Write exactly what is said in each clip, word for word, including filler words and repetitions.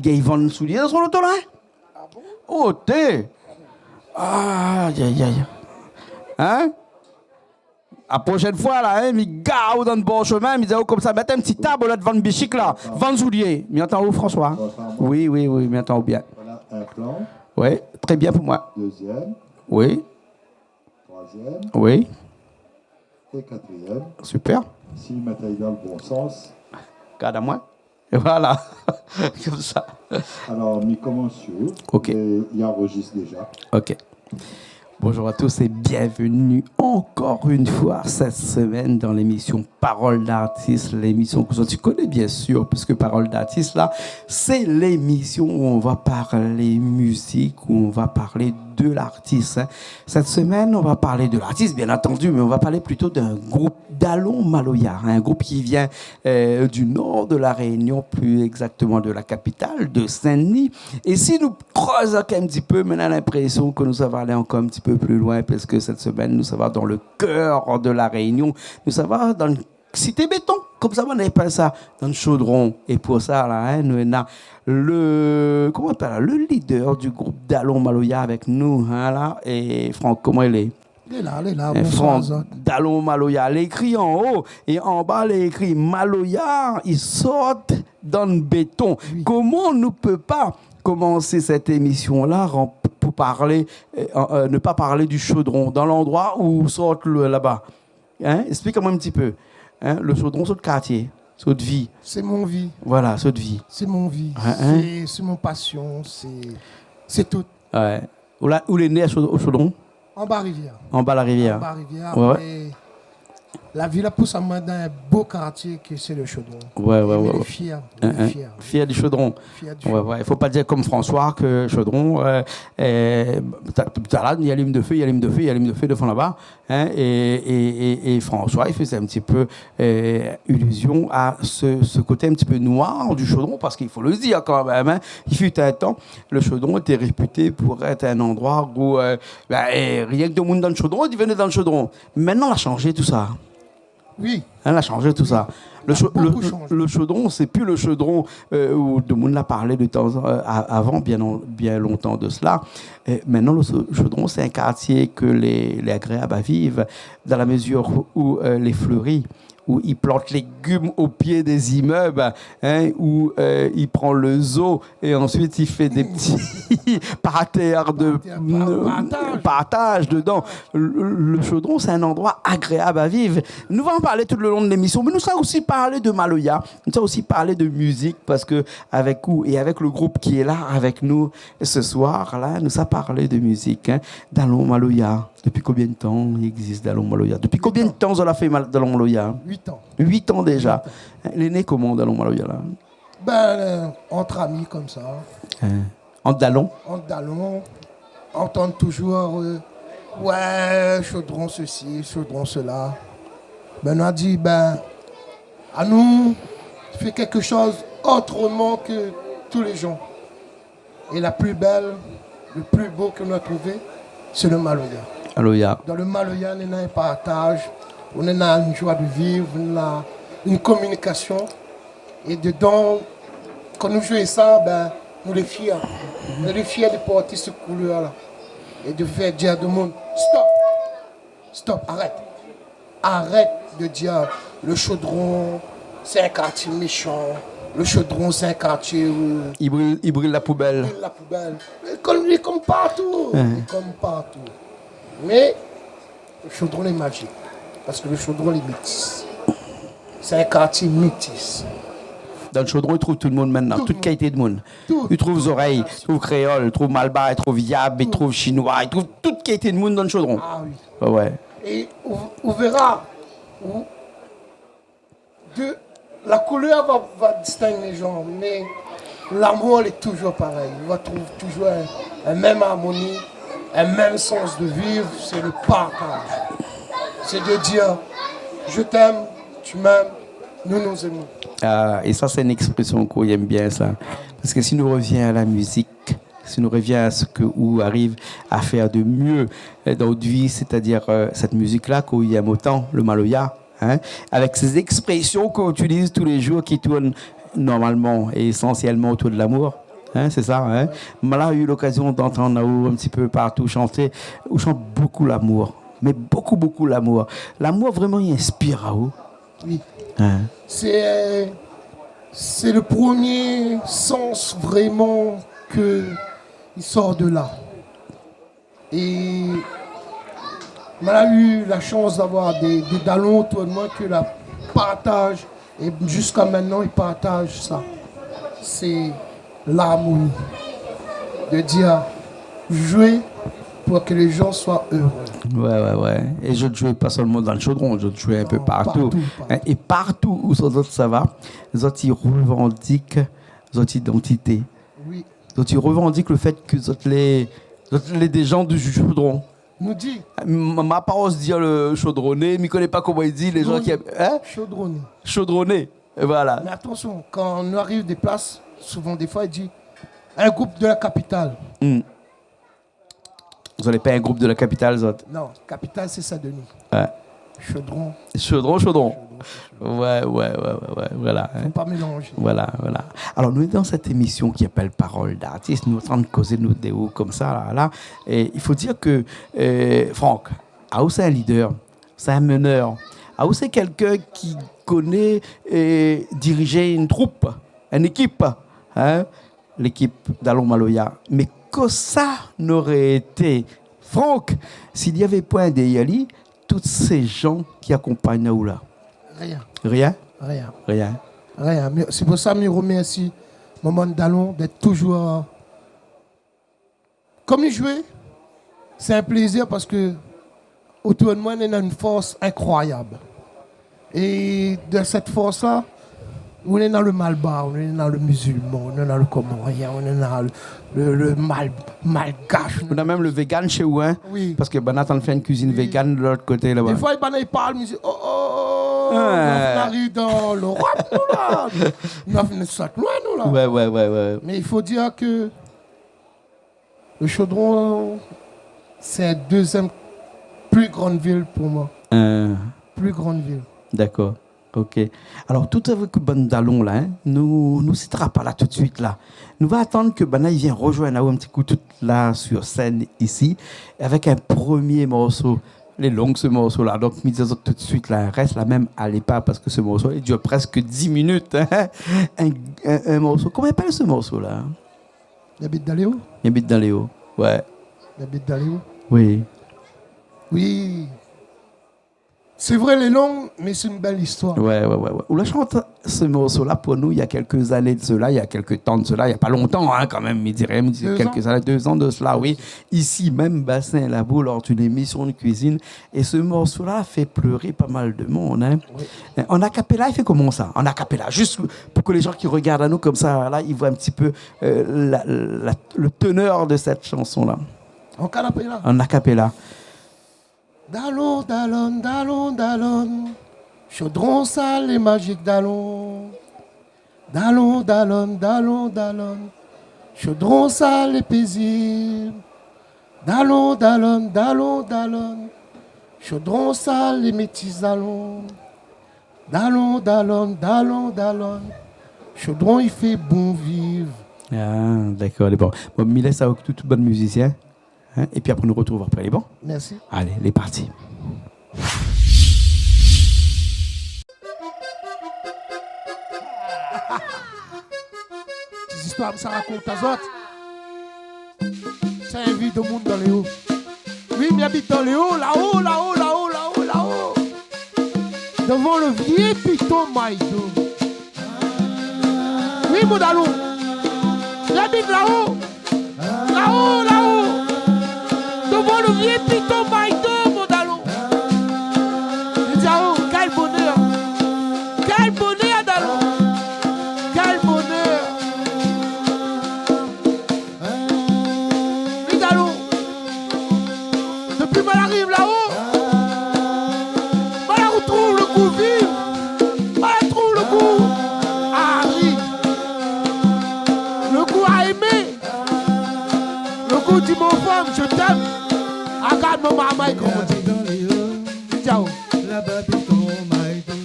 Gingn vann soulié dan son loto la, in ? Ah bon ? Oté ! Ayayay. In ? La proshèn foi la, in, mi gar aou dan bor shomin, mi di aou konmsa, mèt in ti tab, ola vann bishik la, vann soulié. Mi antann aou, François. Oui, oui, oui, mi antann aou bien. Voilà un plan. Oui, très bien pour moi. Deuxième. Oui. Troisième. Oui. Et quatrième. Super. Si mi mèt ali dan le bon sens. Gard amoin. Et voilà. Konmsa. Alors, mi komans. Ok. Et il enregistre déjà. Ok. Bonjour à tous et bienvenue encore une fois cette semaine dans l'émission Parole d'artiste, l'émission ke zot i koné bien sûr, puisque Parole d'artiste la, c'est l'émission où on va parler musique, où on va parler de l'artiste, hein. Cette semaine, on va parler de l'artiste, bien entendu, mais on va parler plutôt d'un groupe, Dalon Maloya, un groupe qui vient, euh, du nord de La Réunion, plus exactement de la capitale, de Saint-Denis. Et si nou kreuz ankor in ti pé, mé nou na linprésion ke nou sava alé ankor in ti pé pli loin, parske sèt semèn, nou sava dan le kèr de La Réunion, nou sava dan Sité Béton, konmsa bann i apèl sa, dan Chaudron. É pou sa la, in, nou néna le, koman i apèl, le leader du groupe Dalon Maloya avèk nou, in, la. É Franck, koman i lé ? Lé la, lé la, é, bonsoir, Franck, azot. Dalon Maloya, lé ékri anlèr é anba, lé ékri Maloya, i sort dan béton. Oui. Koman nou pé pa komansé sèt émision-la ran-, pou parlé, euh, euh, ne pas parler du Chaudron, dan landroi ou sort le, laba ? In, ésplik amoin in ti pé. In, le Chaudron, sé out kartié, sé out vi. C'est mon vie. Voilà, sé out vi. C'est mon vie. In, in. C'est, c'est mon passion. C'est, c'est tout. Ouais. Ou la, ou lé né a Chau-, o Chaudron ? Anba Rivièr. Anba la Rivièr. Anba Rivièr, ouais, ouais. Mé la vi la pous amoin dan in bo kartié ke sé le Chaudron. Ouais, ouais, ouais, ouais. É mi lé fièr, mi lé fièr. In, in. Fièr du Chaudron. Fièr du Chaudron. Ouais, ouais. I fo pa dir konm François ke Chaudron, euh, euh, ta-, talèr, i alim de fé, i alim de fé, i alim de fé dovan laba. In, é, é, é, é François, i fé in ti pé, euh, allusion a se, se koté in ti pé noir du Chaudron, parske i fo le dir kan mèm, in, i fut un temps, le Chaudron était réputé pour être un endroit où, euh, ben, euh, rienk demoun dan le Chaudron, i vené dan le Chaudron. Mintnan, la shanjé tout sa. Oui. In, la shanjé tout sa. Oui. Le Cha-, le, le Chaudron, sé pi le Chaudron, euh, ou demoun la parl de tan, euh, a-, avan, bien lon-, bien lontan de sela. É mintnan, le Cha-, Chaudron, sé in kartié ke lé, lé agréab a viv, dan la mezir ou, euh, lé fléri, ou i plant légim o pié dé zimèb, in, ou, euh, i pran le zo é ansuit i fé dé ti partèr de, partèr, par-, partaz dedan. Le, le Chaudron, sé in landroi agréab a viv. Nou va an parl tout le lon de lémision, mé nou sa osi parl de maloya, nou sa osi parl de mizik, parske avèk ou é avèk le group ki lé la avèk nou se soir la, nou sa parl de mizik, in. Dalon Maloya, dopi konbien de tan i égzis Dalon Maloya ? Dopi konbien de tan zot la fé mal-, Dalon Maloya ? Uit an. Uit an déza. Uit an. In, lé né koman, Dalon Maloya la ? Ben, euh, entre amis konmsa. In. Ant dalon ? Ant dalon, antann toujour, euh, ouais, Chaudron ceci, Chaudron cela. Ben, nou la di, ben, anou fé kékshoz otroman ke tout lé jan. É la pli bèl, le pli bo ke nou la trouvé, sé le maloya. Maloya. Dan le maloya, nou néna in partaz, nou néna in joi de viv, nou néna in kominikasion. É dedan, kan nou zoué sa, ben, nou lé fièr. Nou lé fièr de port se koulèr-la. É de fé dir a demoun, stop ! Stop, arèt. Arèt de dir, le Chaudron, sé in kartié méshan. Le Chaudron, sé in kartié où i bril, i bril la poubèl. I bril la poubèl. Lé konm, lé konm partou. Ouais. Lé konm partou. Mé le Chaudron lé mazik, parske le Chaudron lé métis. Sé in kartié métis. Dan le Chaudron, i trouv tout le moun mintnan, tout kalité de moun. Tout le moun. Tout. I trouv zorèy, i trouv kréol, i trouv malbar, i trouv yab, i trouv shinoi, i trouv tout kalité de moun dan le Chaudron. Ah oui. Ouais, ouais. É ou, ou véra, ou, de, la koulèr va, va disting lé jan, mé lamour lé toujour parèy. Ou va trouv toujour in, in mèm armoni, in mèm sans de viv, sé le partaz. Sé de dir, je t'aime, tu m'aimes, nous nous aimons. Ah, é sa, sé in ékspresion k'ou yèm bien, sa. Parske si nou revien a la mizik, si nou revien a se ke ou ariv a fèr de mié, euh, dan out vi, sétadir, euh, sèt mizik-la k'ou yèm otan, le maloya, in, avèk sé ékspresion k'ou itiliz tou lé jour, ki tourn normalman é ésansièlman otour de lamour. Hein, sé sa, hein ? Moin la u lokazion d'antann aou in ti pé partou shanté. Ou shant bokou lamour. Mé bokou, bokou lamour. Lamour vréman i inspir aou. Oui. Hein. C'est, c'est le premier sens vraiment que il sort de là. Et moin la u la shans d'avoir dé, dé dalon otour de moin ke la partaj, é ziska mintnan i partaj sa. Sé larmoni. De dir, zoué pou ke lé zan soi éré. Ouais, ouais, ouais. É zot i zoué pa solman dan le Chaudron, zot i zoué in pé partou. Non, partou, partou. Hein, é partou ousa zot i sava, zot i revandik zot idantité. Oui. Zot i revandik le fé ke zot lé, zot lé dé zan du Chaudron. Nou di. Ma, ma pa oz dir le Chaudronné, mi koné pa koman i di, lé zan ki, hein ? Chaudronné. Chaudronné. É voilà. Mé atansion, kan nou ariv dé plas, souvan défoi i di, in group de la kapital. Hmm. Zot lé pa in group de la kapital, zot. Non, kapital sé Saint-Denis. Ouais. Chaudron. Chaudron, Chaudron. Ouais, ouais, ouais, ouais, ouais, voilà, hein. Faut pas mélanger. Voilà, voilà. Alors, nou lé dan sèt émision ki apèl Parole d'artiste. Nou lé antrin kozé, nou, de ou konmsa, la, la. É i fo dir ke, euh, Franck, aou sé in leader, sé in meneur. Aou sé kèlkin ki koné, euh, dirizé in troup, in ékip, hein. Lékip Dalon Maloya. Mé kosa noré été Franck si li lavé poin dèrièr li tout sé zan ki akonpagn aou la ? Rien. Rien ? Rien. Rien. Rien. Mé sé pou sa mi remèrsi mon bann dalon d'èt touzour, euh, kom i zoué. Sé in plézir parske otour de moin néna in fors inkroiyab. É dan sèt fors-la, ou néna le malbar, ou néna le mizilman, ou néna le komorien, ou néna le, le, le mal-, malgash. Ou néna mèm le vegan shé ou, hein ? Oui. Parske banna tann fé in kuizine vegan de lot koté laba. Défoi banna i parl, mi di, oh, oh, oh, ouais. Nou la fine ariv dan l'Europe, nou la. Nou la fine sot loin, nou la. Ouais, ouais, ouais, ouais. Mé i fo dir ke Le Chaudron, sé la dezièm pli gran vil pou moin. Euh. Pli gran vil. Dakor. Ok. Alor, tout avèk bann dalon la, hein, nou, nou sitera pa la tout suit la. Nou va atann ke banna i vien rozoinn aou in ti kou tout la sur sèn isi, avèk in promié morso. Lé long se morso la. Donk, mi di azot tout suit la, rès la mèm, alé pa, parske se morso, li dir prèsk dis minit, hein. In, in, in morso. Koman i apèl se morso la ? Li abit dan lé o. Li abit dan lé o, ouais. Li abit dan lé o. Oui. Oui. Sé vré, lé long, mé sé in bèl istoir. Ouais, ouais, ouais, ouais. Ou la shant se morso la pou nou, il y a quelques années de cela, il y a quelque temps de cela, il y a pas longtemps, hein, quand même, mi diré, mi diré quelques années, deux ans de cela, oui. Deux ans. Ici même, Bassin Labou, lors d'une émission de cuisine, É se morso la fé pléré pa mal de moun, hein. Oui. Euh, an a cappella, i fé koman sa ? An a cappella, zis pou ke lé zan ki rogard anou konmsa, la, i voi in ti pé, euh, la, la, le teneur de sèt shanson la. An a cappella. An a cappella. Dalon, dalon, dalon, dalon. Chaudron sa lé mazik, dalon. Dalon, dalon, dalon, dalon. Chaudron sa lé pézib. Dalon, dalon, dalon, dalon. Chaudron sa lé métis, dalon. Dalon, dalon, dalon, dalon. Chaudron i fé bon viv. Ah, dakor, lé bon. Bon, mi lès avèk tout, tout bann mizisien. Hein, épi apré, nou rotrouv apré, lé bon ? Mèrsi. Alé, lé parti. Ti zistoir mi sa rakont azot. Sa invit domoun dan lé o. Oui, mi abit dan lé o, lao, lao, lao, lao, lao. Dovan le vié piton Maïdo. Oui, mon dalon. Mi abit lao. Lao, lao. Dovan le vié piton Maïdo, mon dalon. Mi di aou, kèl bonèr. Kèl bonèr, dalon. Kèl bonèr. Mi di aou, dopi ma la ariv lao, ma la rotrouv le gou viv. Ma la trouv le gou a ri. Le gou a émé. Le gou di mon fanm, je t'aime. Agard mon marmay grandi. Ciao. Laba piton Maïdo,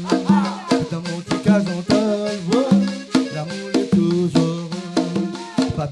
dan mon ti kaz an tol, oh, lamour lé touzour, pa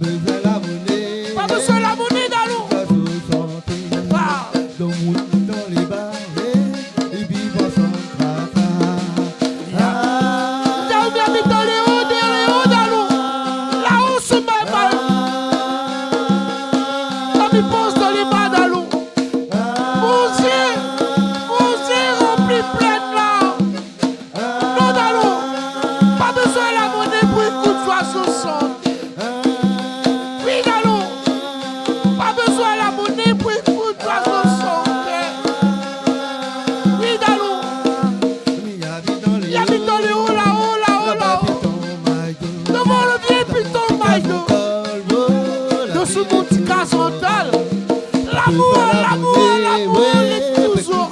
Kaz Antal. Lamour, lamour, lamour, lé touzour.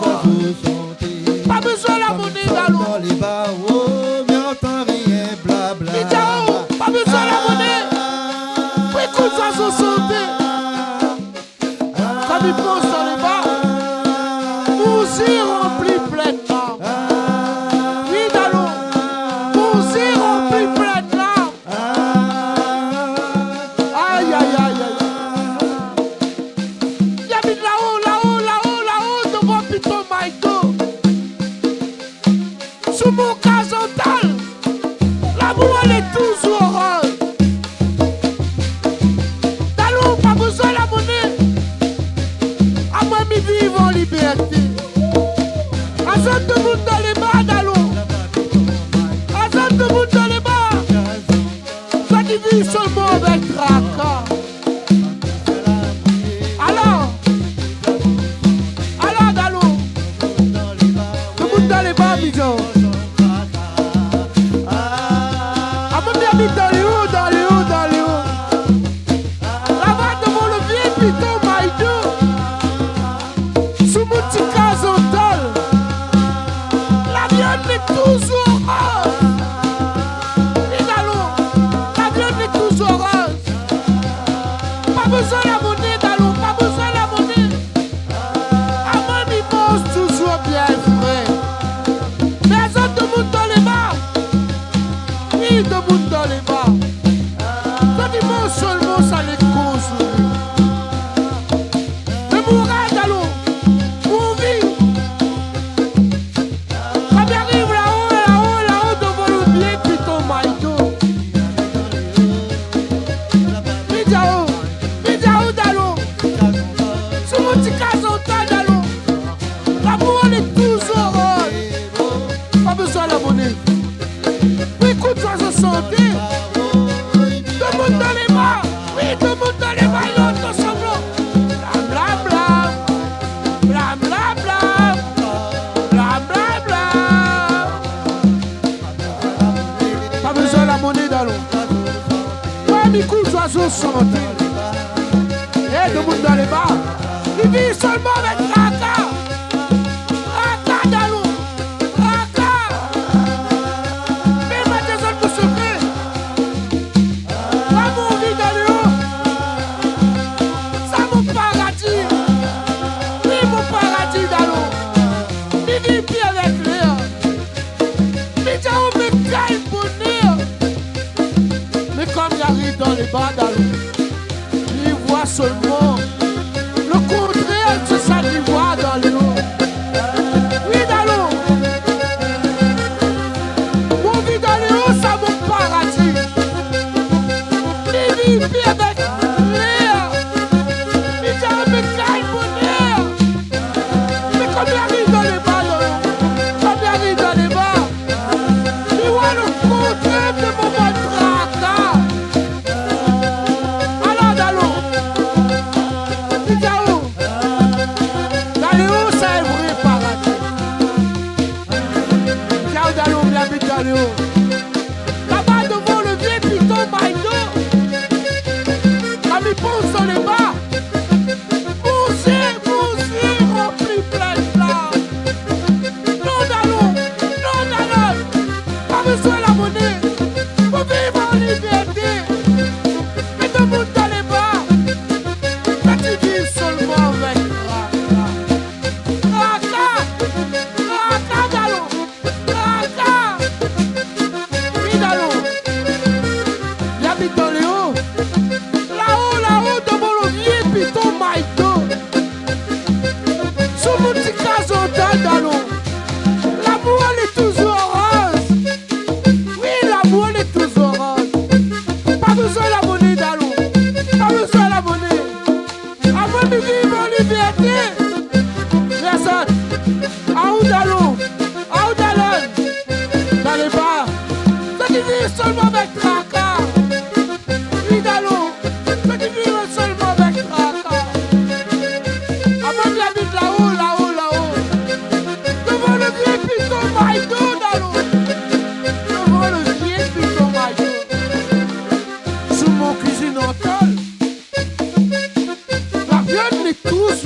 Pa bezoin la moné, Dalon. Dan lé ba, oh, mi antan rien, bla, bla, bla. Li di aou, pa bezoin la moné. Pou ékout zoizo shanté. Kan mi pans dan lé ba, mon zié ranpli plin larm. Oui, Dalon, mon zié ranpli plin larm. Ay, ay, ay, ay. Li abit laô, laô, laô, laô, dovan Piton Maïdo. Sou mon Kaz Antal, lamour lé touzour roz. Dalon, pa bezoin la moné. Amoin mi viv an libèrté. Azot demoun dan lé ba, Dalon. Azot demoun dan lé ba. Zot i viv solman avèk traka. Alor, alor, Dalon, demoun dan lé ba, mi di aou. Amoin mi abit dan lé o, dan lé o, dan lé o. Laba dovan lo vié Piton Maïdo. Sou mon ti Kaz Antal, la viann lé touzour roz. Oui, Dalon, la viann lé touzour roz. Pa bezoin la moné, Dalon, pa bezoin la moné. Amoin mi manz touzour bien fré. Mé azot demoun dan lé ba, oui, demoun dan lé ba, zot i manz solman sa lé koz. Mé mon rèv, Dalon, mon vi. Kan mi ariv laô, laô, laô, dovan lo vié Piton Maïdo, mi di aou, mi di aou, Dalon, sou mon ti Kaz Antal, Dalon, lamour lé touzour roz. Pa bezoin la moné. Pou ékout zoizo shanté. Demoun dan lé ba. Oui, demoun dan lé ba, i antann sanblan. Blam, blam, blam. Blam, blam, blam. Blam, blam, blam. Pa bezoin la moné, Dalon. Moin mi ékout zoizo shanté. É, demoun dan lé ba, li viv solman avèk traka. Traka, Dalon. Traka. Mé ma di azot mon sekré. Moin, mon vi dan lé o, sa mon paradi. Oui, mon paradi, Dalon. Mi viv pi avèk lèr. Mi di aou, mé kèl bonèr. Mé kan mi ariv dan lé ba, Dalon, mi voi solman lo kontrèr de sa mi voi dan lé o. Oui, Dalon. Mon vi dan lé o, sa mon paradi. Mi viv pi avèk lèr. Mi di aou, mé kèl bonèr. Mé kan mi ariv dan lé ba, Dalon, kan mi ariv dan lé ba, mi voi lo kontrèr de mon bann traka.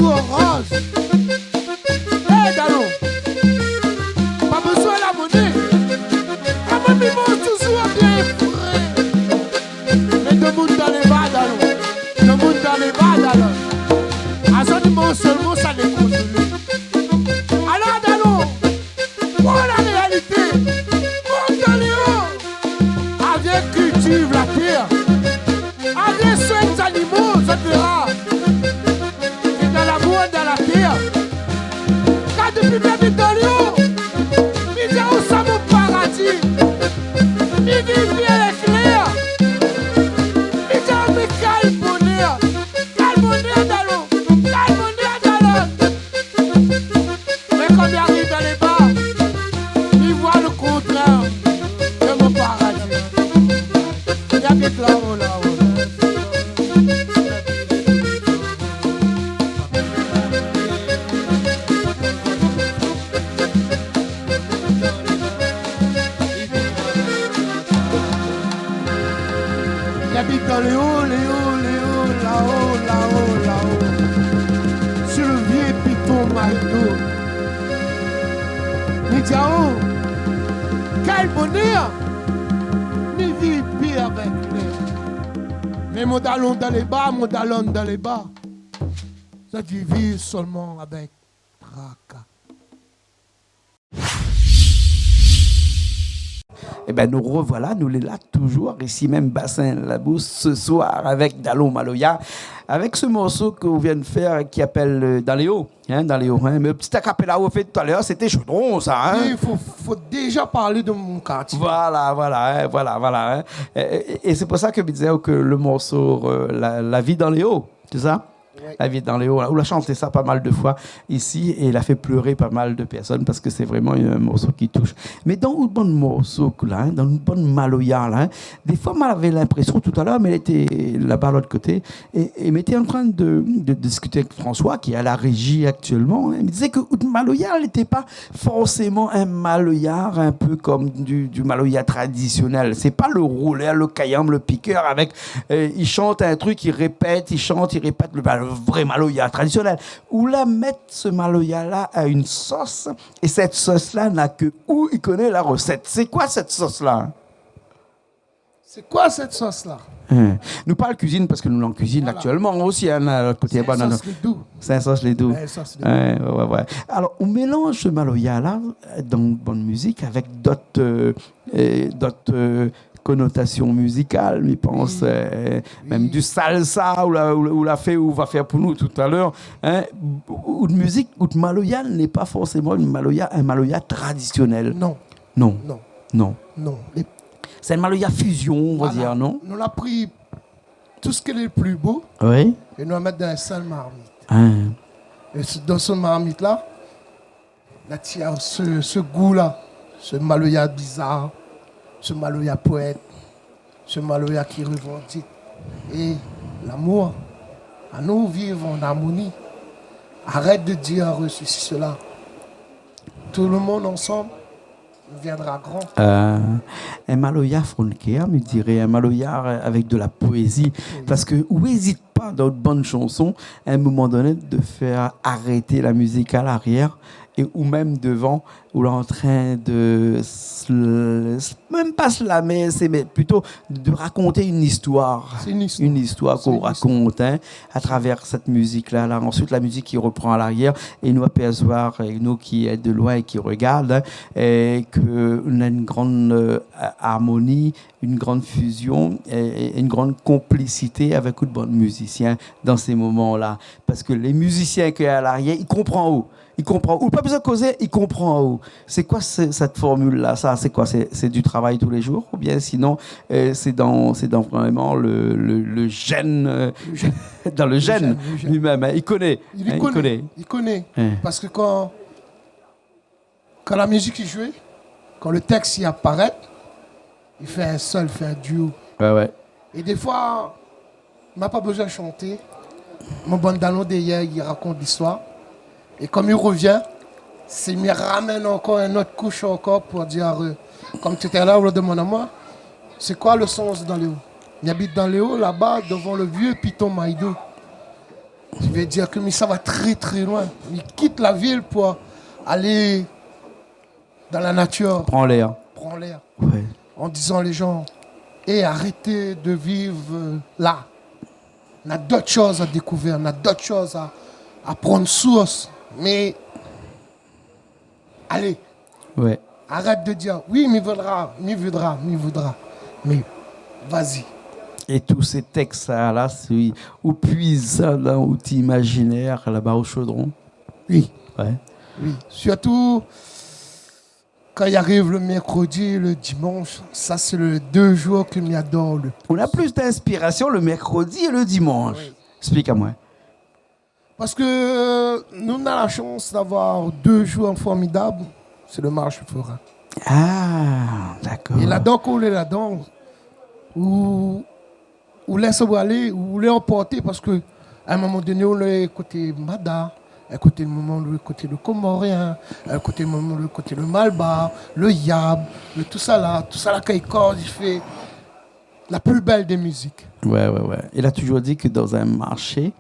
Orange. Hé, dalon, pa bezoin la moné. Amoin mi manz touzour bien fré. Mé domoun dan lé ba, dalon. Domoun dan lé ba, dalon. Azot i manz solman sa lé konzélé. Alor, dalon, pran la réalité. Mont dan lé o. Avèk kiltiv la tèr. Alé soign zanimo, zot lé la. É dan lamour, dan la tèr. Kar dopi mi abit dan lé o, mi di aou sa mon paradi. Mi viv bien lé klèr. Mi di aou, mé kèl bonèr. Kèl bonèr, dalon. Kèl bonèr, dalon. Mé kom mi ariv dan lé ba, mi voi lo kontrèr de mon paradi. Mi abit lao, lao, lao. Mi abit dan lé o, lé o, lé o, lao, lao, lao. Su lo vié piton Maïdo. Mi di aou, kèl bonèr. Mi viv bien avèk lé. Mé mon dalon dan lé ba, mon dalone dan lé ba, zot i viv solman avèk traka. Ében, nou rovoila, nou lé la touzour, isi mèm, Bassin Labous, se soir, avèk Dalon Maloya, avèk se morso ke ou vien fèr, ki apèl, euh, Dan lé o, hein, Dan lé o, hein. Mé lo ti akapéla ou la fé talèr, sété shodron, sa, hein. Oui, fo, fo déza parl de mon kartié. Voilà, voilà, hein, voilà, voilà, hein. É, é, é sé pou sa ke mi dizé ke lo morso, euh, la, La vi dan lé o, sé sa ? Ouais. La vi dan lé o, ou la shant sa pa mal de foi isi, é la fé plèr pa mal de pèrsone parske sé vréman in morso ki toush. Mé dan out bann morso la, hein, dan out bann maloya la, hein, défoi, moin lavé linprésion talèr, mé lété laba lot koté, é, é mi lété antrin de, de diskité avèk François, ki lé a la réji aktièlman, hein, mi dizé ke out maloya lété pa forséman in maloya in pé kom du, du maloya tradisionèl. Sé pa lo roulèr, lo kayanm, lo pikèr avèk, euh, i shant in trik, i répèt, i shant, i répèt, lo, ba, lo vré maloya tradisionèl. Ou la mèt se maloya la a in sos, é sèt sos la, na ke ou i koné la rosèt. Sé koi sèt sos la ? Sé koi sèt sos la ? Hein. Nou parl kuizine parske nou lé an kuizine aktièlman osi, hein, la, lot koté. Voilà. Sé in sos lé dou. Sé in sos lé dou. Ouais, sos lé dou. Ouais, ouais, ouais. Alor, ou mélanz se maloya la, euh, dan bann mizik avèk dot, euh, euh, dot, euh, konotasion mizikal, mi pans, euh, mèm du salsa, ou la, ou la, ou la fé, ou va fèr pou nou talèr, hein. Out mizik, out maloya lé pa forséman in maloya, in maloya tradisionèl. Non. Non. Non. Non. Non. Sé in maloya fizion, on va dir, non ? Nou la pri tout sak lé pli bo, oui, é nou la mèt dan in sèl marmit. Hein. É sé, dan se marmit la, la tir se, se gou la, se maloya bizar, se maloya poèt, se maloya ki révandik. É lamour, anou viv an armoni. Arèt de dir sesi, sela. Tout le monde ensemble, viendra grand. Euh, in maloya fronkèr, mi diré, in maloya, euh, avèk de la poézi. Oui. Parske ou ézit pa dan out bann shanson, a in moman doné, de fèr arèt la mizik a larièr, é ou mèm dovan, ou lé antrin de s-, s-, mèm pa slamé, sé, mé plito de rakont in istoir. Sé in istoir. In istoir k'ou rakont, hein, a travèr sèt mizik la, la. Ansuit, la mizik i ropran a larièr, é nou apèrsoir, é nou ki lé de loin é ki rogard, hein, é ke nou na in gran, euh, armoni, in gran fizion, é, é in gran konplisité avèk tout bann mizisien dan se moman la. Parske lé mizisien ki lé a larièr, i konpran aou. I konpran aou. Ou pa bezoin kozé, i konpran aou. Sé koi sé, sèt formil la, sa ? Sé koi ? Sé, sé du travay tou lé zour, oubien sinon, euh, sé dan, sé dan vréman le, le, le gèn, euh, dan le gèn li mèm, hein. I koné. Li koné. I koné. Hein. Parske kan, kan la mizik i zoué, kan le tèks i aparèt, i fé in sèl, i fé in duo. Ouais, ouais. É défoi, ma pa bezoin shanté. Mon bann dalon dèrièr, i rakont listoir. É kom i rovien, sé mi ramèn ankor in not koush ankor pou dir, euh, kom talèr ou la domann amoin, sé koi le sans Dan lé o ? Mi abit dan lé o, laba, dovan le vié piton Maïdo. Sé Vé dir ke mi sava trè, trè loin. Mi kit la vil pou alé dan la natir. Pran lèr. Pran lèr. Ouais. En disant les gens, « Hé, arrêtez de vivre, euh, là. On a d'autres choses à découvrir, on a d'autres choses à, à prendre source. » Mais, allez, ouais, arrête de dire, « Oui, mi voudra, mi voudra, mi voudra. » Mais, vas-y. É tout sé tèks-la, la, sé, ou puiz sa dan out imazinèr, laba o Chaudron ? Oui. Ouais. Oui. Surtout, kan i ariv le mercredi, le dimanche, sa sé lé dé zour ke mi ador le plis. Ou na plis d'inspirasion le mercredi é le dimanche. Oui. Explik amoin. Parske nou na la shans d'avoir dé zour formidab, sé le marché forain. Ah, dakor. É ladan, kan ou lé ladan, ou ou lès aou alé, ou lé anporté, parske a in moman doné, ou lé koté Mada, in koté le moman, ou lé koté le Komorien, in koté le moman, ou lé koté le Malbar, le Yab, le tousala, tousala, kan i koz, i fé la pli bèl dé mizik. Ouais, ouais, ouais. Il a toujours dit que dans un marché,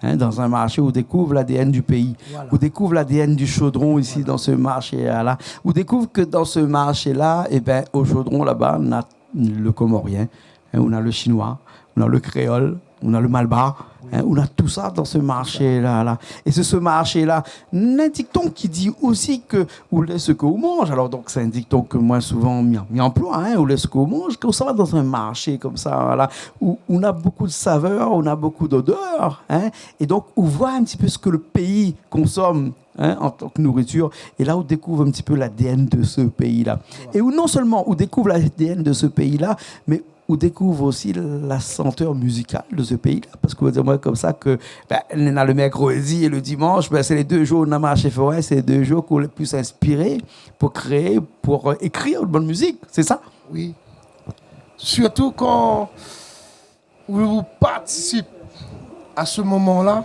hein, dans un marché, on découvre l'A D N du pays. Voilà. On découvre l'A D N du Chaudron ici, voilà, dans ce marché-là. On découvre que dans ce marché-là, eh ben, au Chaudron, là-bas, on a le Comorien, hein, on a le Chinois, on a le Créole, on a le Malbar, oui, hein, on a tout ça dans ce marché-là, là. Et c'est ce marché-là. Na in dikton ki di osi ke ou lé sak ou manz. Alors, donc, c'est un dicton que moi, souvent, mi, mi anploi, hein, ou lé sak ou manz. Kan ou sava dans un marché comme ça, voilà, où on a beaucoup de saveurs, on a beaucoup d'odeurs, hein, et donc, on voit un petit peu ce que le pays consomme, hein, en tant que nourriture, et là, on découvre un petit peu l'A D N de ce pays-là. Ouais. Et où non seulement on découvre l'A D N de ce pays-là, mais on découvre aussi la senteur musicale de ce pays-là, parske ou va dir amoin konmsa ke, ben, néna le mercredi et le dimanche, ben, c'est les deux jours, na marché forain, c'est les deux jours qu'on est le plus inspiré pour créer, pour, euh, écrire une bonne musique, c'est ça ? Oui. Surtout quand ou partisip a se moman-la,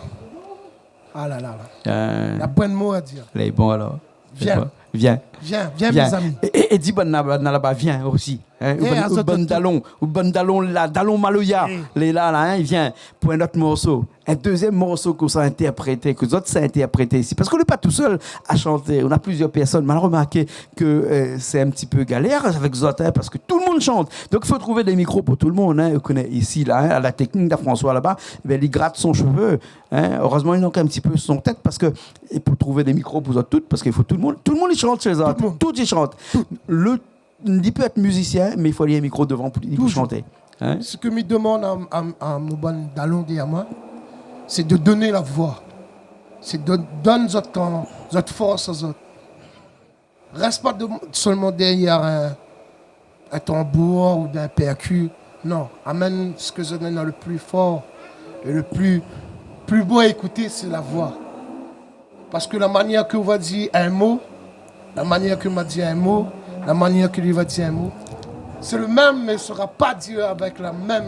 ah là là là. Euh. Na poin de mo a dir. Lé bon, alors. Viens. Lé bon. Viens. Viens, viens, viens, mes amis. É, é, é di banna, banna laba, viens aussi, hein. Eh, ou bann, azot tout. Ou bann dalon, ou bann dalon la, dalon maloya, eh, lé la, la, hein, viens pour un autre morceau. Un deuxième morceau ke sa interprété, ke zot sa interprété ici. Parske nou lé pa tou sèl a shanté, on a plusieurs personnes. Mal remarké ke, euh, c'est un petit peu galère avec zot, hein, parce que tout le monde chante. Donc, il faut trouver des micros pour tout le monde, hein. Ou koné ici, là, hein, à la technique, na François là-bas, ben, il gratte son cheveu, hein. Heureusement, il manque un petit peu son tête parce que, et pour trouver des micros pour zot tout, parce qu'il faut tout le monde, tout le monde, il chante chez zot. Tout le monde. Tout, il chante. Tout. Le, il peut être musicien, mais il faut aller un micro devant pour, pour chanter. Toujours. Hein ? Ce que mi demann a, a, a mon bann dalon dèryèr moin, c'est de donner la voix. C'est de, donn zot tan, zot fors a zot. Rès pa de, sèlman dèryèr in, in tanbour oubien in pèrku. Non, amenn sak zot néna le pli for é le pli, pli bo a ékouté, sé la voi. Parske la manièr ke ou va dir in mo, la manièr ke ma dir in mo, la manièr ke li va dir in mo, sé le mèm, mé sera pa di avèk la mèm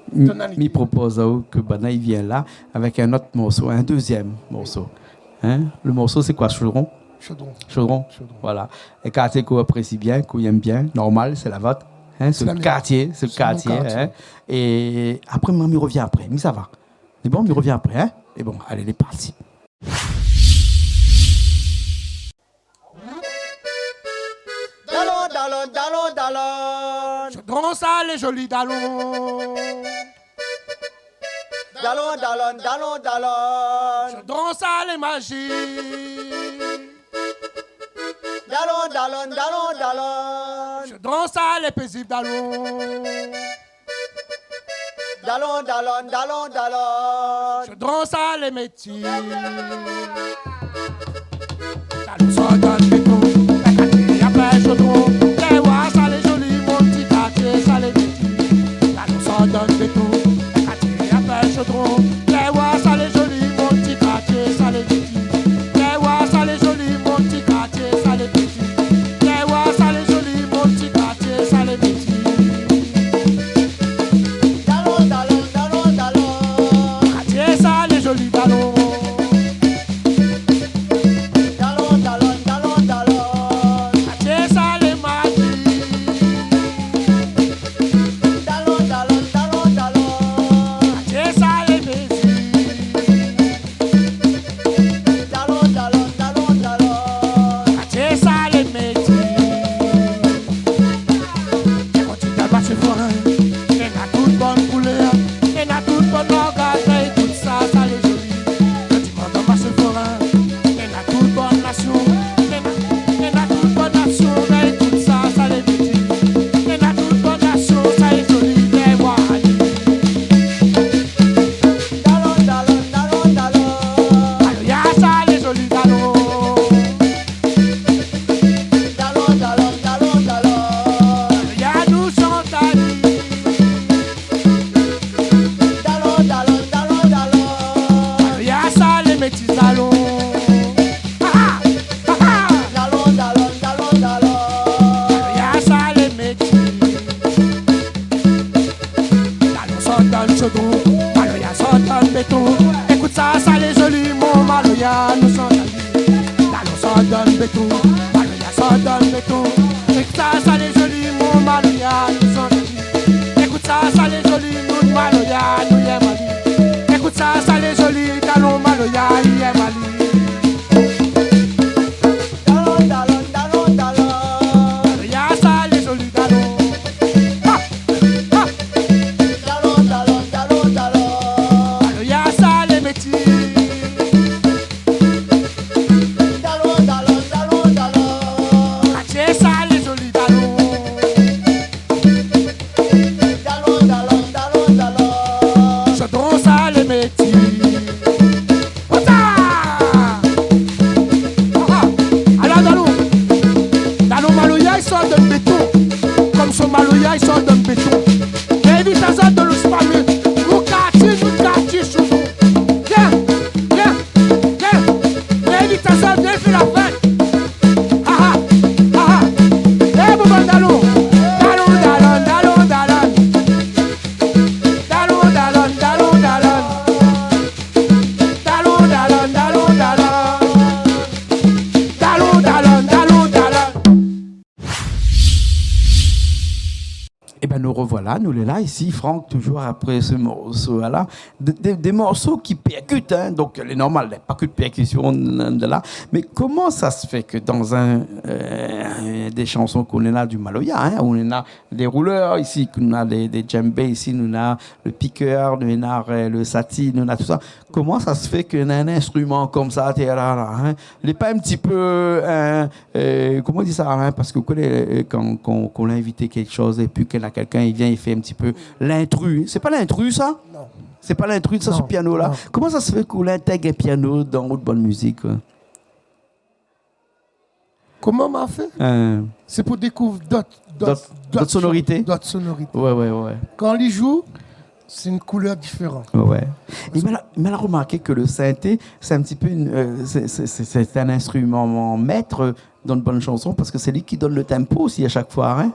tonalité. Mi propoz aou ke banna i vien la avèk in ot morso, in dezièm morso. Hein ? Le morso, sé koi, Chaudron ? Chaudron. Chaudron. Chaudron. Voilà. É kartié k'ou aprési bien, k'ou yèm bien, normal, sé la vot. Hein, sé le kartié, sé le kartié, hein. É apré, moin, mi revien apré. Mi sava. Sé bon, mi revien apré, hein. É bon, alé, lé parti. Dalon, dalon, dalon, dalon. Chaudron, sa lé zoli, dalon. Dalon, dalon, dalon, dalon. Chaudron, sa lé mazik. Dalon, dalon, dalon, dalon. Chaudron, sa lé pézib, dalon. Dalon, dalon, dalon, dalon. Chaudron, sa lé méti. Dalon, sa dan béton, kartié i apèl Chaudron. Té voi, sa lé zoli, mon ti kartié, sa lé méti. Dalon, sa dan béton, kartié i apèl Chaudron. Té voi, sa lé zoli, mon ti kartié, sa lé méti. Té voi, sa lé zoli, mon ti kartié, sa lé méti. Té voi, sa lé zoli, mon ti kartié, sa lé méti. Dalon, dalon, dalon, dalon. Kartié, sa lé zoli, dalon. Dalon, dalon, dalon, dalon. Métis dalon. Ah, ah, ah, ah. Dalon, dalon, dalon, dalon. Maloya sa lé métis. Dalon sort dann shodron, maloya sort dann béton. Ékout sa, sa lé zoli, mon maloya nou sort ali. Dalon sort dann béton, maloya sort dann béton. Ékout sa, sa lé zoli, mon maloya nou sort ali. Ékout sa, sa lé zoli, nou maloya nou yèm ali. Ékout sa, sa lé zoli, dalon maloya i yèm ali. Dalon, dalon, dalon, dalon. Maloya sa lé zoli, dalon. Ha, ha. Dalon, dalon, dalon, dalon. Maloya sa lé métis. Dalon, dalon, dalon, dalon. Katié sa lé zoli, dalon. Dalon, dalon, dalon, dalon. Shodron sa lé métis. Hota! Ah, ah. Alor, dalon. Dalon maloya i sort dann béton. Konm son maloya i sort dann béton. Invit azot dann lo spalé. Nou katié, nou katié, shodron. Vien, vien. Vien, vien, invit azot, vien fé la fèt. Ah, ah, ah, ah. Eh, bon, bon, dalon. Dalon, dalon, dalon, dalon. Dalon, dalon, dalon, dalon. Dalon, dalon, dalon, dalon. Dalon, dalon, dalon, dalon. Ében, nou rovoila, nou lé la isi, Franck, toujour apré se morso-la. Dé, dé, dé morso ki pèrkit, in, donk lé normal, na pa ke de pèrkision, de la. Mé koman sa se fé ke dan in, euh, dé shanson ke nou na di maloya, in, nou na dé roulèr isi, ke nou na dé, dé djembé isi, nou na lo pikèr, nou na, euh, lo sati, nou na tousa. Koman sa se fé ke na in instriman konmsa, té la, la, in ? Lé pa in ti pé, euh, euh, koman i di sa, in ? Parske ou koné, euh, kan, kan, kan ou invit kékshoz épi ke na kèlkin i vien, i fé in ti pé lintru. Sé pa lintru, sa ? Non. Sé pa lintru, sa, non, su piano-la. Non. Koman sa se fé ke ou intèg in piano dan out bann mizik, koi ? Koman ma fé ? Hein. Sé pou dékouv dot, dot, dot, dot sonorité. Dot sonorité. Ouais, ouais, ouais. Kan li joué, sé in koulèr diféran. Ouais, ouais. É mi la, mi la romarké ke lo sinté, sé in ti pé in, euh, sé, sé, sé, sé in instriman mèt, euh, dan bann shanson, parske sé li ki donn lo tanpo osi a shak foi, in ?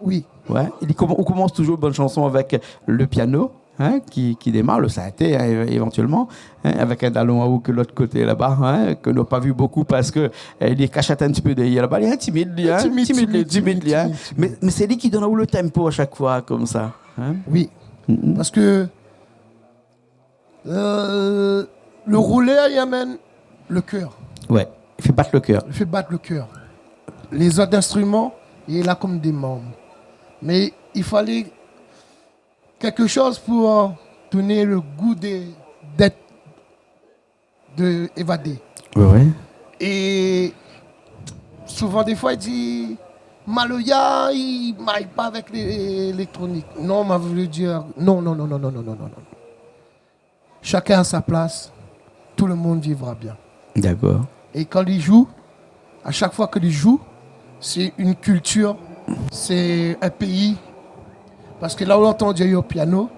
Oui. Ouais. É li koman-, ou komans toujour bann shanson avèk lo piano, in, ki, ki démar, lo sinté, in, é-, évantièlman, in, avèk in dalon aou ke lot koté laba, in, ke nou la pa vi bonpé parske, euh, li lé kashèt in ti pé dèrièr laba, li lé timid, li, in, timid, timid, timid, timid, li, in. Timid, timid. Mé, mé sé li ki donn aou lo tanpo a shak foi, konmsa, in ? Oui. Mm. Parske, euh, lo roulèr, li amenn lo kèr. Ouais, i fé bat lo kèr. I fé bat lo kèr. Lézot instriman, lé la konm dé manm. Mé i falé kékshoz pou, euh, donn lo gou de, d'èt, de évadé. Ouais, ouais. É souvan, défoi, i di, maloya, i may pa avèk lé-, léléktronik. Non, ma voulu dir, non, non. Chacun a sa place, tout le monde vivra bien. D'accord. É kan li joué, a shak foi ke li joué, sé in kiltir, sé in péi. Parske la ou antann dèrièr piano,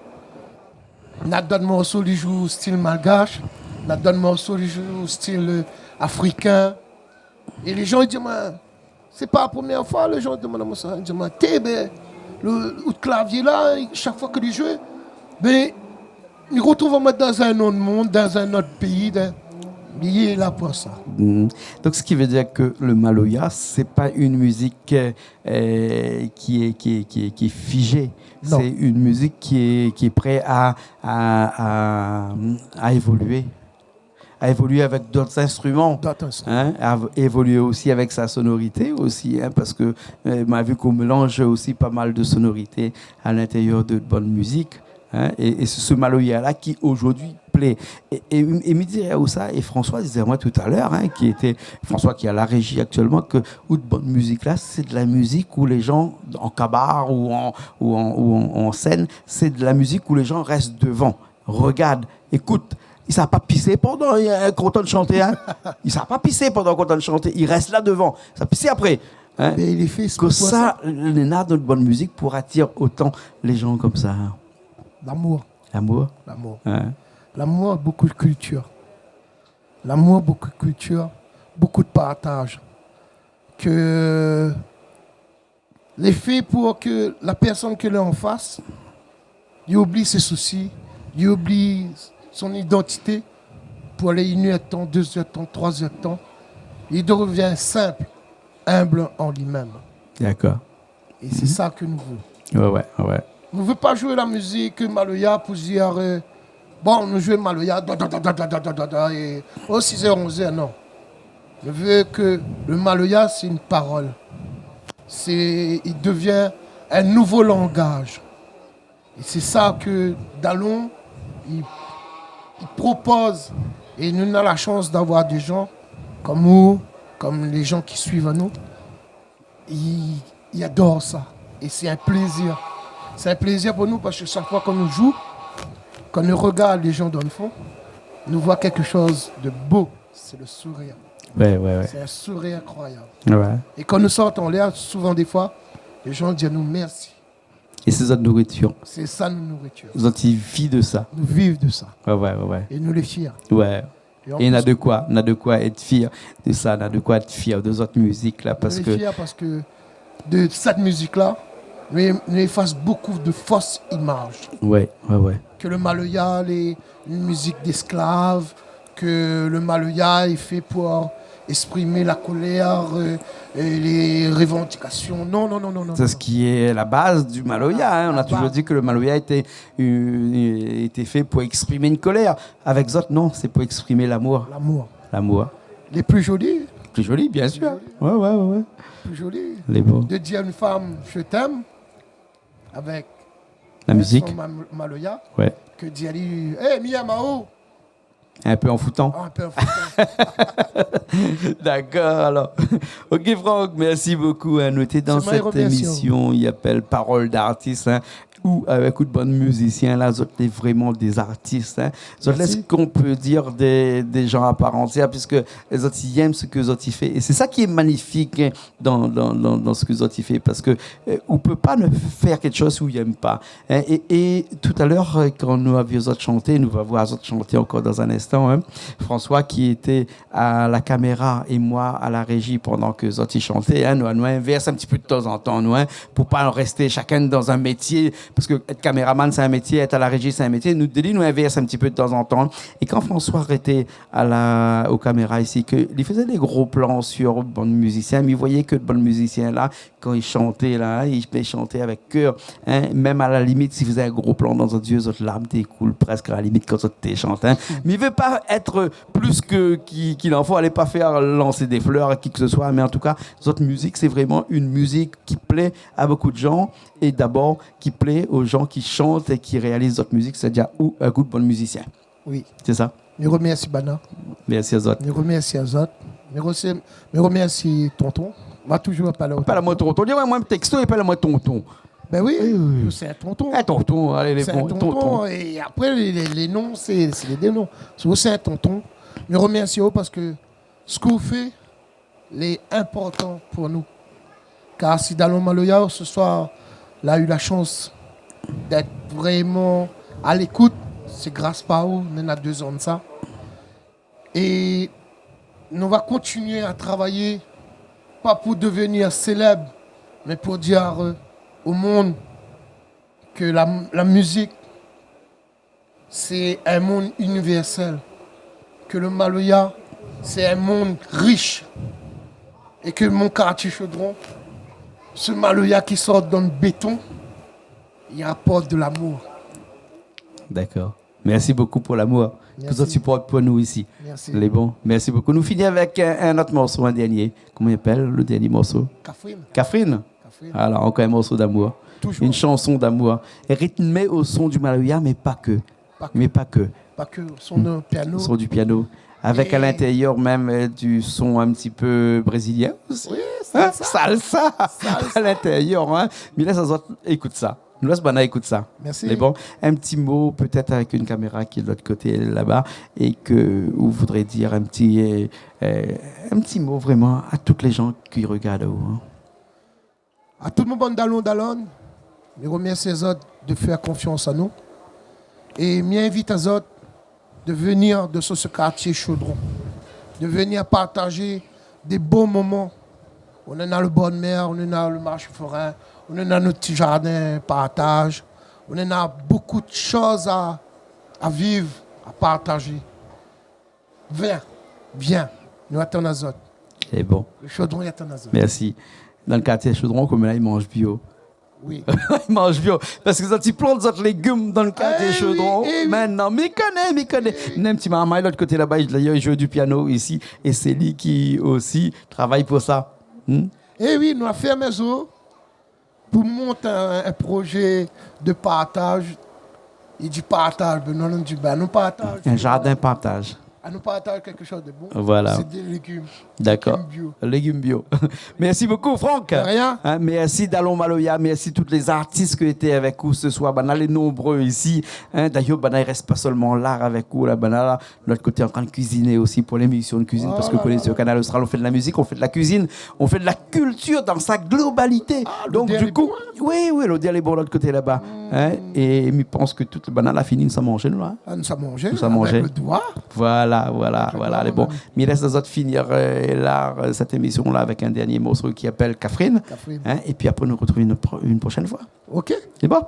na dot morso li joué stil malgash, na dot morso li joué stil, euh, afrikin. É lé jan i di amoin, sé pa la promièr foi, lé jan i domann amoin sa. I di amoin, té, bin, lo, out klavié la, shak foi ke li joué, bin, i rotrouv amoin dan in not monn, dan in not péi, dan, li lé la pou sa. Mhm. Donk, sak i vé dir ke lo maloya, sé pa in mizik, euh, ki lé, ki lé, ki lé, ki lé figé. Non. Sé in mizik ki lé, ki lé pré a, a, a, a évolié. A évolié avèk dot instriman. Dot instriman. In, a v-, évolié osi avèk sa sonorité osi, in, parske, euh, ma vi k'ou mélanz osi pa mal de sonorité a lintérièr de bann mizik, in, é, é sé, sé maloya-la ki, zordi, plé. É, é, é mi diré aou sa, é François i di amoin talèr, in, ki lété, François ki lé a la réji aktièlman, ke out bann mizik la, sé de la mizik ou lé jan, an kabar ou an, ou an, ou an, an sèn, sé de la mizik ou lé jan i rès dovan. Regard, ékout, i sa pa pisé pandan, euh, k'ou antann shanté, in. I sa pa pisé pandan k'ou antann shanté, i rès la dovan. Sa pis apré, in. Bin, li fé ésprè pou sa. Kosa néna dan bann mizik pou atir otan lé jan konmsa, in ? Lamour. Lamour. Lamour. In. Lamour, bonpé de kiltir. Lamour, bonpé de kiltir, bonpé de partaz. Ke lé fé pou ke la pèrsone ke lé an fas, li oubli sé sousi, li oubli son idantité pou alé inn èr d'tan, dé zèr d'tan, troi zèr d'tan. Li devien sinp, inb an li mèm. Dakor. É sé sa ke nou vé. Oué, oué, oué. Nou vé pa zoué la mizik maloya pou dir, euh, bon, nou zoué maloya, da, da, da, é, oh, sizèr, onzèr, non. Nou vé ke le maloya, sé in parol. Sé, li devien in nouvo langaz. É sé sa ke Dalon, li, li propoz. É nou, nou na la shans d'avoir dé jan kom ou, kom lé jan ki suiv anou. Li, li ador sa. É sé in plézir. Sé in plézir pou nou parske shak foi kan nou zoué, kan nou rogard lé jan dan le fon, nou voi kèlkshoz de bo. Sé le sourir. Oué, oué, oué. Sé in sourir inkroyab. Oué. É kan nou sort anlèr, souvan défoi, lé jan i di anou mèrsi. É sé zot nouritir. Sé sa nout nouritir. Zot i viv de sa. Nou viv de sa. Oué, oué, oué, oué. É nou lé fièr. Oué. É an plis, na de koi, na de koi èt fièr de sa, na de koi èt fièr de zot mizik la, parske nou lé fièr parske de sèt mizik la, nou, nou éfas bonpé de fos imaz. Oué, oué, oué. Ke le maloya lé in mizik d'ésklav, ke le maloya lé fé pou ésprim la kolèr, euh, é lé révandikasion. Non, non, non, non, non. C'est ce qui est la base du maloya, hein. On a toujours dit que le maloya était, euh, était fait pour exprimer une colère. Avec zot, non, c'est pour exprimer l'amour. Lamour. Lamour. Lé pli zoli. Pli zoli, bien sûr. Pli zoli. Oué, oué, oué, oué. Pli zoli. Lé bo. De dir a in fanm, je t'aime, avèk la mizik, son ma-, maloya, oué, ke dir ali, eh, mi yèm aou. In pé anfoutan. Ah, in pé anfoutan. Dakor, alor. OK, Franck, mèrsi bonpé, hein. Nou té dan sèt émisyon, i apèl Parole d'artiste, hein, ou avèk out bann mizisien la, zot lé vréman dé zartis, hein. Zot lé, mèrsi, sak on pé dir dé, dé jan a par antièr, puiske zot i yèm sak zot i fé. É sé sa ki lé manifik, hein, dan, dan, dan, dan sak zot i fé, parske, euh, ou pé pa ne fèr kèlkshoz ou yèm pa. Hein, é, é talèr, euh, kan nou la vi zot shanté, nou va voir zot shanté ankor dan in instan, hein. François ki lété a la kaméra é moin a la réji pandan ke zot i shanté, hein, nou, nou invèrs in ti pé de tanzantan, nou, hein, pou pa rès shakinn dan in métié, parske èt kaméraman, sé in métié, èt a la réji, sé in métié. Nou, dé li, nou invèrs in ti pé de tanzantan. É kan François lété a la, o kaméra isi, ke li fézé dé gro plan sur bann mizisien, mi voyé ke bann mizisien la, kan i shanté la, i pé shanté avèk kèr, hein, mèm a la limit, si zot i fé in gro plan dan zot zié, zot larm té koul prèsk a la limit kan zot té shant, hein. Mm. Mi vé pa èt plis ke ki, ki l'info, alé pa fèr lansé dé flèr a ki ke se soi, mé an tou ka, zot mizik, sé vréman in mizik ki plé a bonpé de jan, é dabor ki plé o jan ki shant é ki réaliz zot mizik, sétadir ou, euh, in group bann mizisien. Oui. Sé sa. Mi romèrsi Bana. Mèrsi azot. Mi romèrsi azot. Mi romèrsi, mi romèrsi Tonton. Ma touzour apèl aou Tonton. Apèl amoin Tonton. Di amoin in texto, apèl amoin Tonton. Ben oui, oui, oui, sé in tonton. In tonton, alé, lé bon, tonton. Sé in tonton. É apré, lé, lé, lé non, sé, sé lé dé non. Sé, sé in tonton. Mi romèrsi aou parske sak ou fé, lé inportan pou nou. Kar si Dalon Maloya, se soir, la u la shans d'èt vréman a lékout, sé gras par ou, néna dé zan de sa. É nou va kontinié a travay, pa pou devenir sélèb, mé pou dir, euh, o monn ke la, la mizik sé in monn inivèrsèl, ke le maloya sé in monn rish, é ke mon kartié Chaudron, se maloya ki sort dan le béton, i aport de lamour. Dakor. Mèrsi bokou pou lamour ke zot i siport pou nou isi. Mèrsi. Lé bon. Mèrsi bokou. Nou fini avèk in, in ot morso, in dèrnié. Koman i apèl le dèrnié morso ? Kafrine. Kafrine. Kafrine. Alor, ankor in morso d'amour. Touzour. Une chanson d'amour. Rythmée au son du maloya, mais pas que. Pa ke. Mais pas que. Pa ke, son, euh, piano. Son du piano. Avèk a l'intérieur mèm, euh, du son in ti pé brézilien osi. Oui, salsa. Hein ? Salsa. Salsa. A l'intérieur, hein. Mi lès azot ékout sa. Nou lès banna ékout sa. Mèrsi. Mé bon, in ti mo, pétèt avèk in kaméra ki lé de l'ot koté laba, é ke ou voudré dir in ti, euh, euh, in ti mo vréman a tout lé jan ki rogard aou, hein. A tout mon bann dalon, dalone, mi romèrsi azot de fèr konfians a nou. É mi invit azot de venir de se, se kartié Chaudron. de venir partager des bons moments. On en a le bord de mer, on en a le marché forain, on en a notre petit jardin partage, on en a beaucoup de choses à, à vivre, à partager. Viens, viens, nou atann azot. Lé bon. Le Chaudron i atann azot. Mèrsi. Dan le kartié Chaudron, koméla, i manz bio. Oui. I manz bio. Parske zot i plant zot légim dan le kartié Chaudron. Eh oui, eh oui. Mintnan, mi koné, mi koné. Eh oui. Néna in ti marmay lot koté laba, dayèr, i zoué du piano isi, é sé li ki osi travay pou sa. Hmm ? Eh oui, nou la fé in mézon pou mont in, in projé de partaj. I di partaj, bin nou, nou di, bin nou partaj. Un jardin partage. Ah, nou partaj kèk shoz de bon. Voilà. Sé dé légim. D'accord. Légim bio. Légim bio. Merci beaucoup, Franck. De rien. Hein, merci Dalon Maloya, merci tous les artistes qui étaient avec nous ce soir. Banna lé nombreux ici. Hein, d'ailleurs, banna i rès pa sèlman la avèk ou la, banna la, lot koté, an trin de kuiziné osi pou lémisyon de kuizine, parske, oh là là, sur Kanal Austral, on fait de la musique, on fait de la cuisine, on fait de la culture dans sa globalité. Ah, l'odeur lé bon, hein. Donc, du coup, oui, oui, l'odeur lé bon lot koté laba. Mm. Hein, é mi pans ke tout banna la fini, nou sa manzé, nou la. Ah, nou sa manzé, nou sa manzé avèk le doi. Voilà, voilà, voilà, lé bon. Avèk le doi, mèm. Mi lès azot finir, euh, la, euh, cette émission-là avec un dernier morceau qui s'appelle Kafrine. Kafrine. Hein, et puis après, on nous retrouve une pro-, une prochaine fois. Ok. Lé bon ?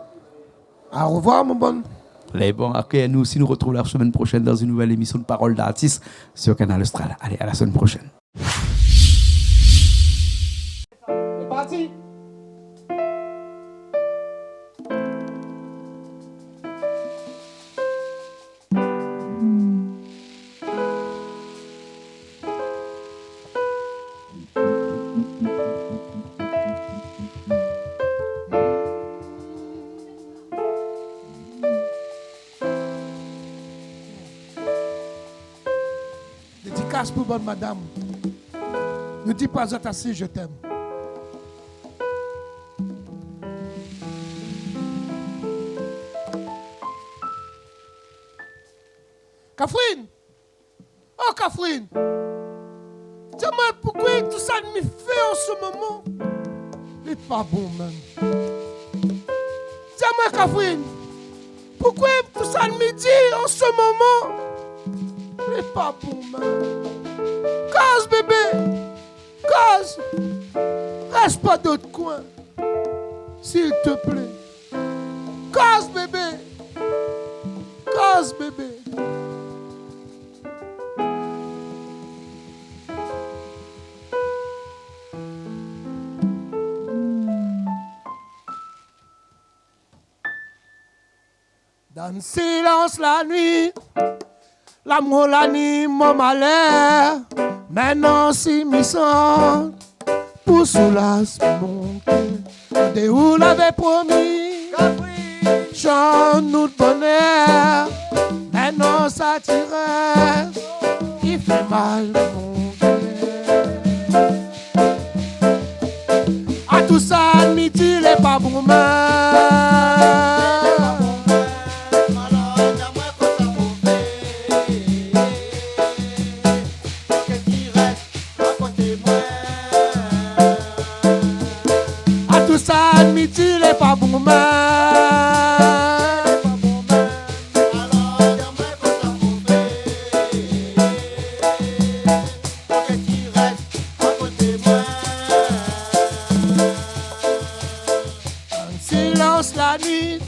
Au revoir, mon bon. Lé bon, ok, nous aussi, nous retrouvons la semaine prochaine dans une nouvelle émission de Parole d'artiste sur Kanal Austral. Allez, à la semaine prochaine. C'est parti. Dédikas pou bann madam. Nou di pa zot asi, je t'aime. Kafrine ! Oh, Kafrine ! Di amwin, poukwé tousa mi fé an se moman lé pa bon, mèm ? Di amwin, Kafrine, poukwé tousa mi di an se moman lé pa bon, mèm ? Koz, bébé, koz ! Rès pa dan out kwin, s'il te plaît. Koz, bébé. Koz, bébé. Dan silans la nuit, lamour la ni mon malèr, mintnan si mi san pou soulaz mon kèr. Dé ou lavé promi, Kafrine, shann nout bonèr, mintnan sa ti rès, i fé mal mon kèr. A tousa mi di lé pa bon, mèm. A tousa mi di lé pa bon, mèm. Silans la nuit,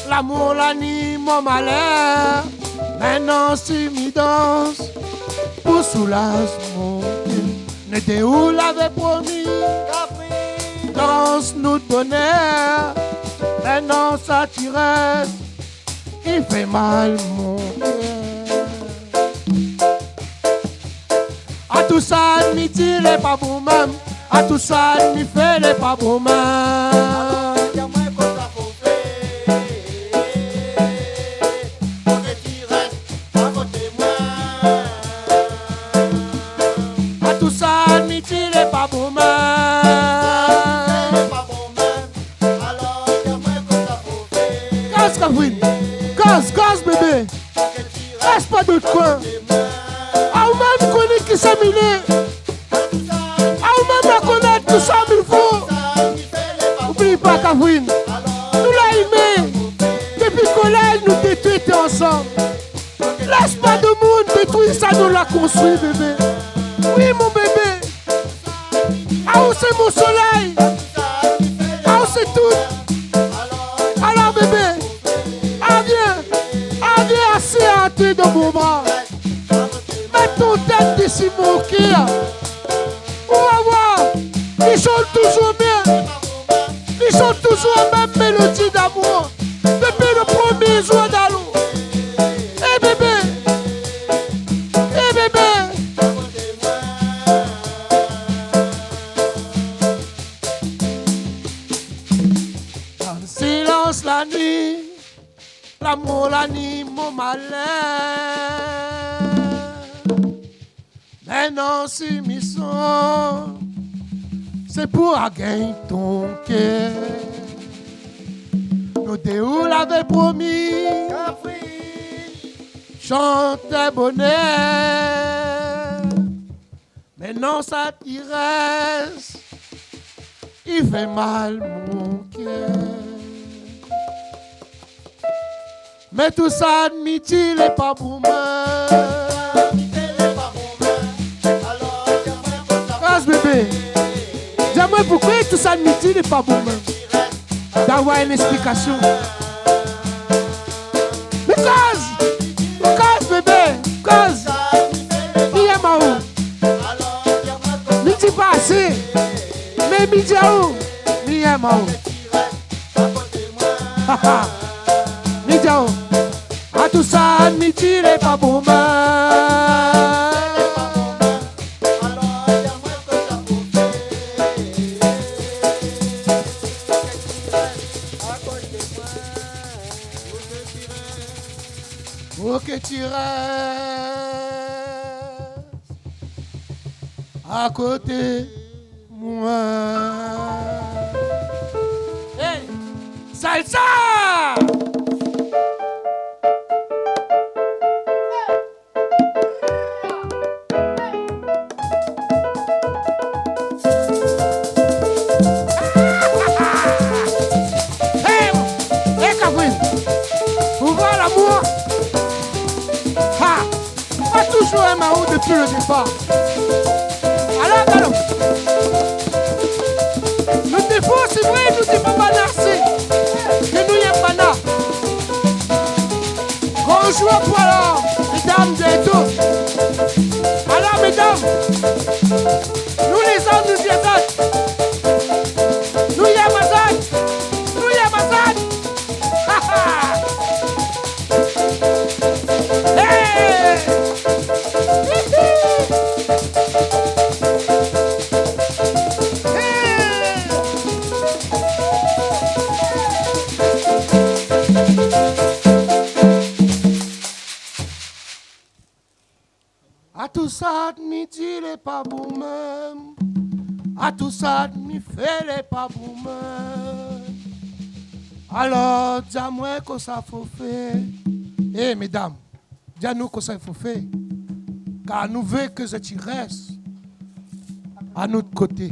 lamour la ni mon malèr, mintnan si mi dans pou soulaz mon kèr. Dé ou lavé promi, Kafrine, dans nout bonèr, mintnan sa ti rès, i fé mal mon kèr. A tousa mi di lé pa bon, mèm. A tousa mi fé lé pa bon, mèm. A tousa mi di lé pa bon, mèm. Koz, Kafrine. Koz, koz, bébé. Rès pa dan out kwin. Aou mèm koné kisa mi lé. Aou mèm la konèt tousa mi fo. Oubli pa, Kafrine, nou la imé. Dépi kolèz nou té, té ansanm. Lès pa domoun té Tout sa nou la konstrui, bébé. Oui, mon bébé. Aou sé mon solèy. Aou sé tout. Alor, bébé, a vien, a vien, asé até dan mon bra. Mèt out tèt desi mon kèr. Ou va voir, li shant touzour bien. Li shant touzour la mèm mélodi d'amour. Dopi lo promié zour d'alor. Eh bébé, eh bébé. Dan silans la nuit, lamour la ni mon malèr. Mintnan si mi son, sé pou agagn ton kèr. Nou dé ou lavé promi, shant bonèr. Mintnan sa ki rès, i fé mal mon kèr. Mé tout sa mi di lé pa pou moin. Koz, bébé. Di amoin poukosa tout sa mi di lé pa pou moin. D'avoir une explication. Mé koz, koz, bébé, koz. Mi yèm aou. Mi di pa asé, mé mi di aou, mi yèm aou. Mi di aou, a tout sa mi di lé pa pou moin. Pou ke ti rès akoté moin. Hey, salsa! Hey, hey, Kavrin, ou voi lamour? Ha! Moin touzour yèm aou dopi lo dépar. Alor, alor. Nou défo, sé vré, nou défo banna asé. Ke nou yèm banna. Gran zour pou alor, médam, bientôt. Alor, médam, nou lézom, nou di azot. Nou yèm azot. Nou yèm azot. Hey! Hey! A tout sa mi di lé pa pou moin. A tout sa mi fé lé pa pou moin. Alor, di amoin kosa fo fé. Eh, médam, di anou kosa fo fé. Kar nou vé ke zot i rès a nout koté.